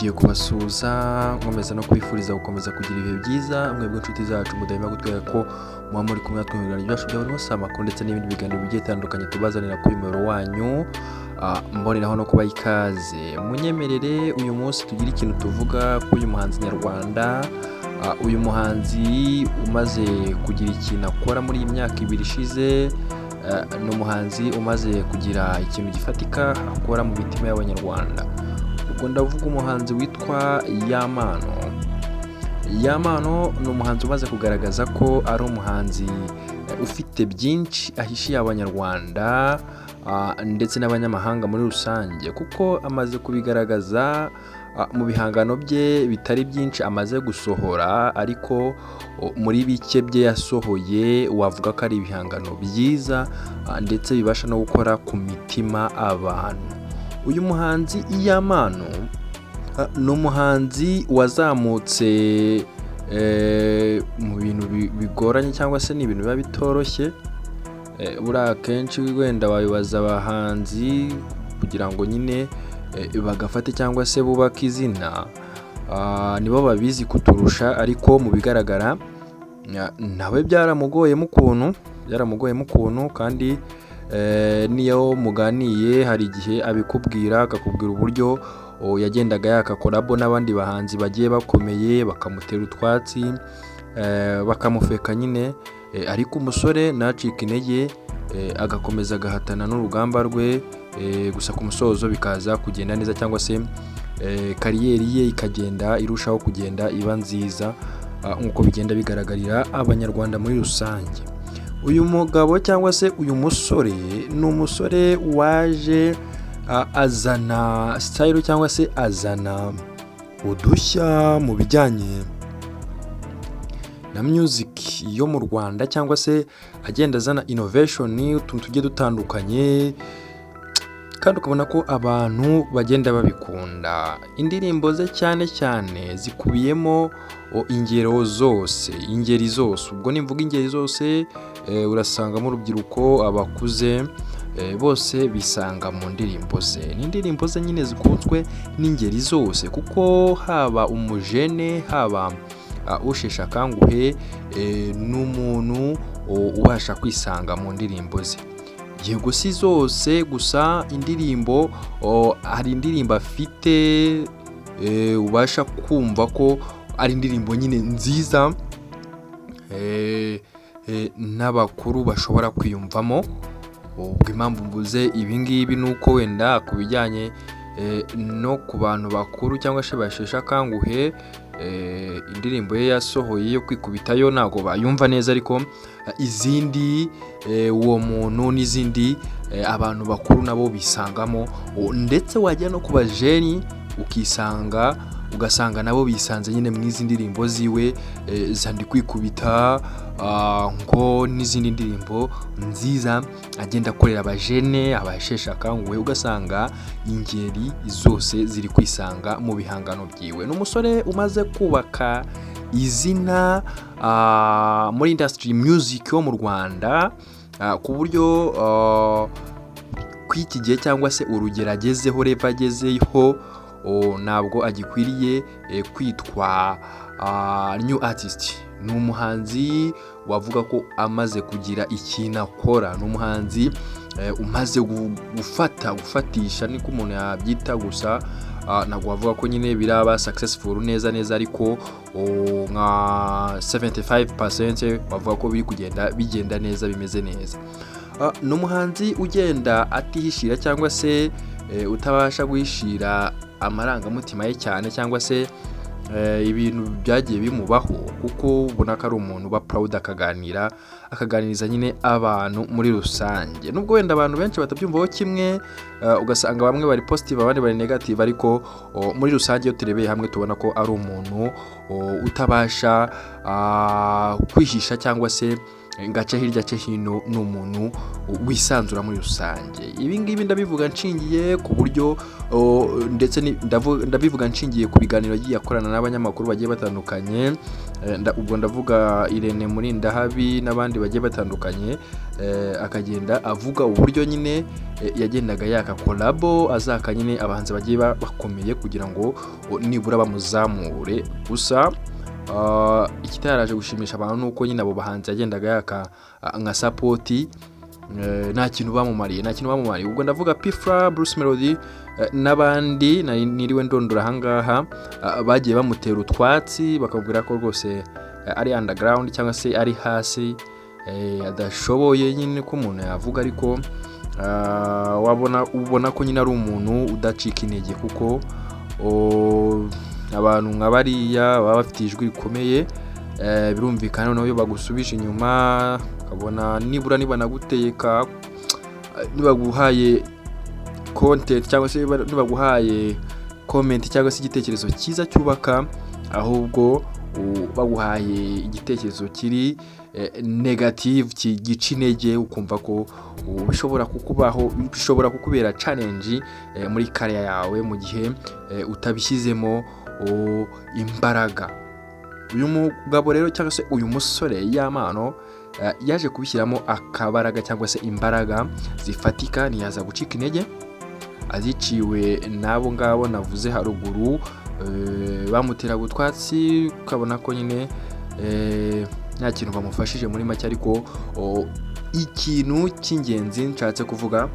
Nongeye kubasuhuza, nkomeza no kwifuriza gukomeza kugira ibihe byiza, mwebwe inshuti zacu mudahema kutwereka ko muba muri kumwe natwe mu biganiro byacu bya buri munsi, amakuru ndetse n'ibindi biganiro bigiye bitandukanye tubazanira kuri muyoboro wanyu. Mboneraho no kubaha ikaze. Munyemerere uyu munsi tugire ikintu tuvuga kuri uyu muhanzi nyarwanda, uyu muhanzi umaze kugira ikintu akora muri iyi myaka 2 ishize. Ni umuhanzi umaze kugira ikintu gifatika akora mu mitima y'Abanyarwanda. Ubwo ndavuga umuhanzi witwa Yampano. Yampano ni umuhanzi umaze kugaragaza ko ari umuhanzi ufite byinshi ahishiye Abanyarwanda ndetse n'abanyamahanga muri rusange, kuko amaze kubigaragaza mu bihangano bye bitari byinshi amaze gusohora, ariko muri bike bye yasohoye wavuga ko ari ibihangano byiza ndetse bibasha no gukora ku mitima abantu. Uyu muhanzi Yampano ni umuhanzi wazamutse mu bintu bigoranye cyangwa se ni ibintu biba bitoroshye. Buriya akenshi wenda wabibaza abahanzi kugira ngo nyine bagafate cyangwa se bubake izina, nibo babizi kuturusha, ariko mu bigaragara nawe byaramugoyemo ukuntu, kandi n'iyo muganiye hari igihe abikubwira, akakubwira uburyo yagendaga yaka collabo n'abandi bahanzi bagiye bakomeye, bakamutera utwatsi, bakamufeka nyine, ariko umusore ntacike intege, agakomeza agahatana n'urugamba rwe, gusa ku musozo bikaza kugenda neza cyangwa se career ye ikagenda irushaho kugenda iba nziza, nk'uko bigenda bigaragarira Abanyarwanda muri rusange. Uyu mugabo cyangwa se uyu musore ni umusore waje azana style cyangwa se azana udushya mu bijyanye na music yo mu Rwanda, cyangwa se agenda azana innovation, utuntu tugiye dutandukanye, kandi ukabona ko abantu bagenda babikunda. Indirimbo ze cyane cyane zikubiyemo ingero zose, ingeri zose. Ubwo nimvuga ingeri zose, urasangamo urubyiruko, abakuze, bose bisanga mu ndirimbo ze. Ni indirimbo ze nyine zikunzwe n'ingeri zose, kuko haba umujene, haba usheshe akanguhe, ni umuntu ubasha kwisanga mu ndirimbo ze. Yego, si zose gusa, indirimbo, hari indirimbo afite ubasha kumva ko ari indirimbo nyine nziza n'abakuru bashobora kwiyumvamo. Ubwo impamvu mvuze ibi ngibi ni uko wenda ku bijyanye no ku bantu bakuru cyangwa se basheshe akanguhe, indirimbo ye yasohoye yo kwikubitayo ntabwo bayumva neza, ariko izindi, uwo muntu n'izindi, abantu bakuru nabo bisangamo, ndetse wajya no ku bajeni ukisanga, ugasanga nabo bisanze nyine mu izi ndirimbo ziwe za Ndi Kwikubita ngo n'izindi ndirimbo nziza agenda akorera abajene, abasheshe akanguhe, ugasanga ingeri zose ziri kwisanga mu bihangano byiwe. Ni umusore umaze kubaka izina muri industry music yo mu Rwanda, ku buryo kw'iki gihe cyangwa se urugero agezeho, level agezeho, ntabwo agikwiriye kwitwa new artist. Ni umuhanzi wavuga ko amaze kugira ikintu akora, ni umuhanzi umaze gufata, gufatisha niko umuntu yabyita. Gusa ntabwo wavuga ko nyine biraba successful neza neza, ariko nka 75% bavuga ko biri kugenda bigenda neza, bimeze neza. Ni umuhanzi ugenda atihishira cyangwa se utabasha guhishira amarangamutima ye cyane, cyangwa se ibintu byagiye bimubaho, kuko ubona ko ari umuntu uba proud, akaganira, akaganiriza nyine abantu muri rusange, nubwo wenda abantu benshi batabyumvaho kimwe, ugasanga bamwe bari positive, abandi bari negative, ariko muri rusange iyo turebeye hamwe tubona ko ari umuntu utabasha kwihisha cyangwa se Ngace hirya ace hino, ni umuntu wisanzura muri rusange. Ibi ngibi ndabivuga nshingiye ku buryo ndetse ndabivuga nshingiye ku biganiro yagiye akorana n'abanyamakuru bagiye batandukanye. Ubwo ndavuga Irene Murindahabi n'abandi bagiye batandukanye, akagenda avuga uburyo nyine yagendaga yaka collabo, azaka nyine abahanzi bagiye bakomeye kugira ngo nibura bamuzamure. Gusa ikitaraje gushimisha abantu ni uko nyine abo bahanzi yagendaga yaka nka support nta kintu bamumariye, nta kintu bamumariye. Ubwo ndavuga P Fla, Bruce Melody n'abandi niriwe ndondora ahangaha, bagiye bamutera utwatsi, bakamubwira ko rwose ari underground cyangwa se ari hasi, adashoboye nyine ko umuntu yavuga. Ariko wabona ubona ko nyine ari umuntu udacika intege, kuko abantu nka bariya baba bafite ijwi rikomeye, birumvikana noneho iyo bagusubije inyuma, ukabona nibura nibanaguteka, nibaguhaye content cyangwa se nibaguhaye comment cyangwa se igitekerezo cyiza cyubaka, ahubwo baguhaye igitekerezo kiri negative, gica intege, ukumva ko bishobora kukubaho, bishobora kukubera challenge muri career yawe mu gihe utabishyizemo imbaraga. Uyu mugabo rero cyangwa se uyu musore Yampano yaje kubishyiramo akabaraga cyangwa se imbaraga zifatika, ntiyaza gucika intege aziciwe n'abo ngabo navuze haruguru, bamuteraga utwatsi, ukabona ko nyine nta kintu bamufashije muri make. Ariko ikintu cy'ingenzi nshatse kuvuga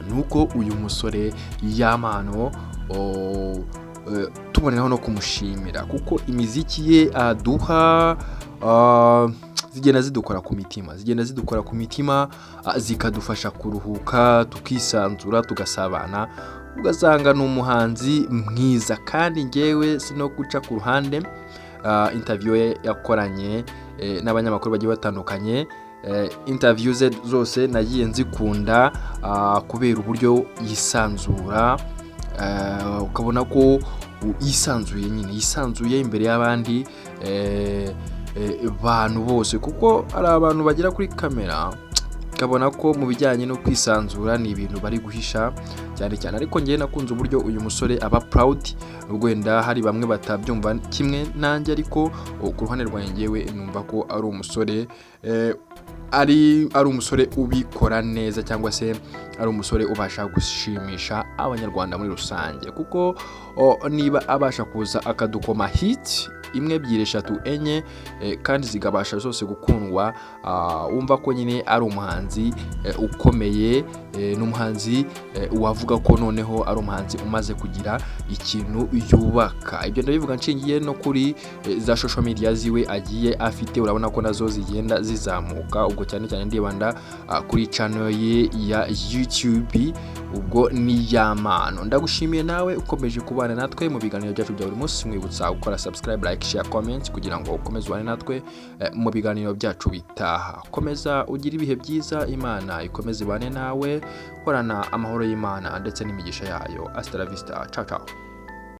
ni uko uyu musore Yampano tuboneraho no kumushimira, kuko imiziki ye aduha zigenda zidukora ku mitima, zigenda zidukora ku mitima, zikadufasha kuruhuka, tukisanzura, tugasabana, ugasanga ni umuhanzi mwiza. Kandi ngewe si no guca ku ruhande, interview ye yakoranye n'abanyamakuru bagiye batandukanye, interview ze zose nagiye nzikunda kubera uburyo yisanzura, ukabona ko yisanzuye nyine, yisanzuye imbere y'abandi bantu bose, kuko hari abantu bagera kuri kamera ukabona ko mu bijyanye no kwisanzura ni ibintu bari guhisha cyane cyane. Ariko ngewe nakunze uburyo uyu musore aba proud, nubwo wenda hari bamwe batabyumva kimwe nanjye, ariko ku ruhande rwanjye ngewe numva ko ari umusore ari umusore ubikora neza, cyangwa se ari umusore ubasha gushimisha Abanyarwanda muri rusange, kuko niba abasha kuza akadukoma hit imwe, ebyiri, eshatu, enye, kandi zikabasha zose gukundwa, wumva ko nyine ari umuhanzi ukomeye, ni umuhanzi wavuga ko noneho ari umuhanzi umaze kugira ikintu yubaka. Ibyo ndabivuga nshingiye no kuri za social media ziwe agiye afite, urabona ko nazo zigenda zizamuka. Ubwo cyane cyane ndibanda kuri channel ye ya YouTube. Ubwo ni Yampano. Ndagushimiye nawe ukomeje kubana natwe mu biganiro byacu bya buri munsi, mwibutsa gukora subscribe, like, share, comment kugira ngo ukomeze ubane natwe mu biganiro byacu bitaha. Komeza ugire ibihe byiza, Imana ikomeze ibane nawe, horana amahoro y'Imana ndetse n'imigisha yayo. Hasta la vista, ciao ciao.